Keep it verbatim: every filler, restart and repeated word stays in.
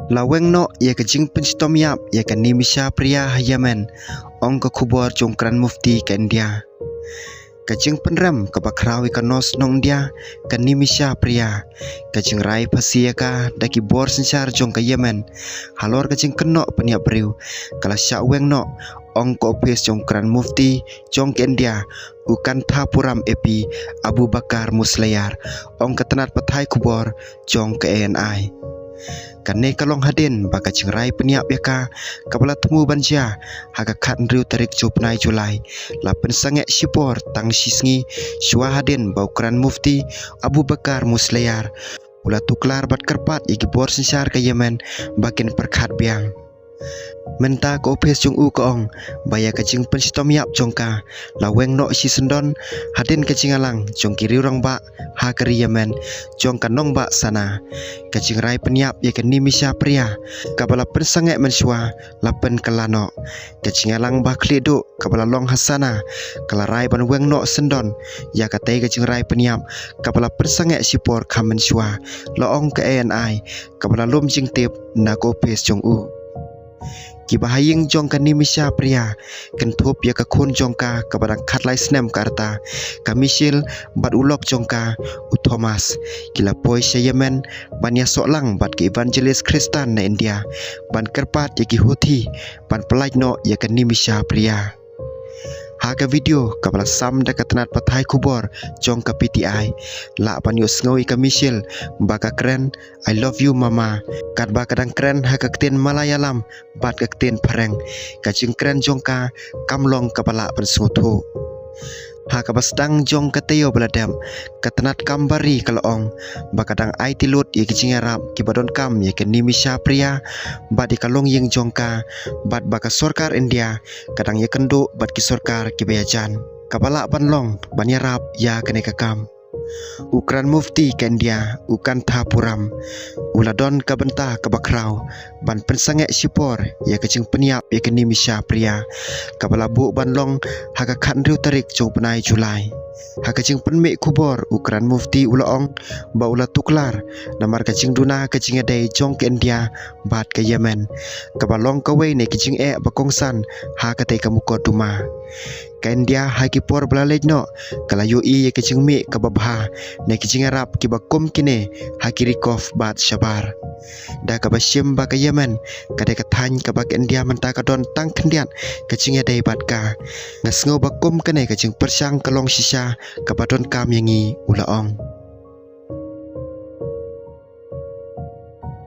La weng noh ïa ka jingpynshitom ïap ïa ka Nimisha Priya ha Yemen, ong ka khubor jong u Kren Mufti ka India. Ka jingpynrem kaba khraw ïa ka nongshong India, ka Nimisha Priya, ka jingrai phasi ïa ka da ki bor synshar jong ka Yemen halor ka jingkynnoh pynïap briew, ka la shah weng noh, ong ka ophis jong u Kren Mufti jong ka India, u Kanthapuram A P Abu Bakar Musliar, ong ka tnat pathai khubor jong ka A N I. Kane ka long hadien ba ka jingrai pynïap ïa ka, kaba la thmu ban jia ha ka khathynriew tarik jong u bnai July, la pynsangeh shipor tang shisngi shuwa hadien ba u Kren Mufti Abu Bakar Musliar u la tuklar bad kyrpad ïa ki bor synshar ka Yemen ba kin pyrkhat biang. Mynta ka ophis jong u ka ong ba ïa ka jingpynshitom ïap jong ka la weng noh shisyndon hadien ka jingïalang jong ki riew rangbah ha ka ri Yemen jong ka nongbah Sana. Ka jingrai pynïap ïa ka Nimisha Priya, kaba la pynsangeh mynshuwa, la pynkylla noh. Ka jingïalang ba khlieh duh kaba la long ha Sana ka la rai ban weng noh syndon ïa katei ka jingrai pynïap kaba la pynsangeh shipor kham mynshuwa, la ong ka A N I, kaba la lum jingtip na ka ophis jong u. Kiba ha ïing jong ka Nimisha Priya, kynthup ïa ka khun jong ka kaba dang khatlai snem ka rta, ka Michelle, bad u lok jong ka, u Thomas, ki la poi sha Yemen ban ïasoh lang bad ki evangelist Khristan na India ban kyrpad ïa ki Houthi ban pyllait noh ïa ka Nimisha Priya. Ha ka video kaba la sam da ka tnat pathai khubor jong ka P T I, lah ban ïohsngew ïa ka Michelle ba ka kren, "I love you, Mama," katba ka dang kren ha ka ktien Malayalam bad ka ktien Phareng. Ka jingkren jong ka kam long kaba lah ban sngewthuh. Ha kaba sdang jong ka taïew ba la dep, ka tnat kam bari ka la ong ba ka dang aiti lut ïa ki jingïarap kiba donkam ïa ka Nimisha Priya bad ïa ka longïing jong ka, bad ba ka sorkar India ka dang ïakynduh bad ki sorkar kiba ïajan kaba lah ban long ban ïarap ïa kane ka kam. U Kren Mufti ka India, u Kanthapuram, u la don ka bynta kaba khraw ban pynsangeh shipor ïa ka jingpynïap ïa ka Nimisha Priya, kaba la buh ban long ha ka khathynriew tarik jong u bnai July. Ha ka jingpynmih khubor, u Kren Mufti u la ong ba u la tuklar namar ka jingduna ka jingïadei jong ka India bad ka Yemen, kaba long kawei na ki jingeh ba kongsan ha katei ka mukotduma. Ka India ha ki por ba la leit noh ka la ïohi ïa ka jingmih kaba bha na ki jingïarap kiba kum kine ha ki ri Khof bad shabar. Da kaba shim ba ka Yemen ka dei ka thaiñ kaba ka India mynta ka don tang khyndiat ka jingïadei bad ka, nga sngew ba kum kane ka jingpyrshang ka long shisha kaba donkam ïa ngi, u la ong.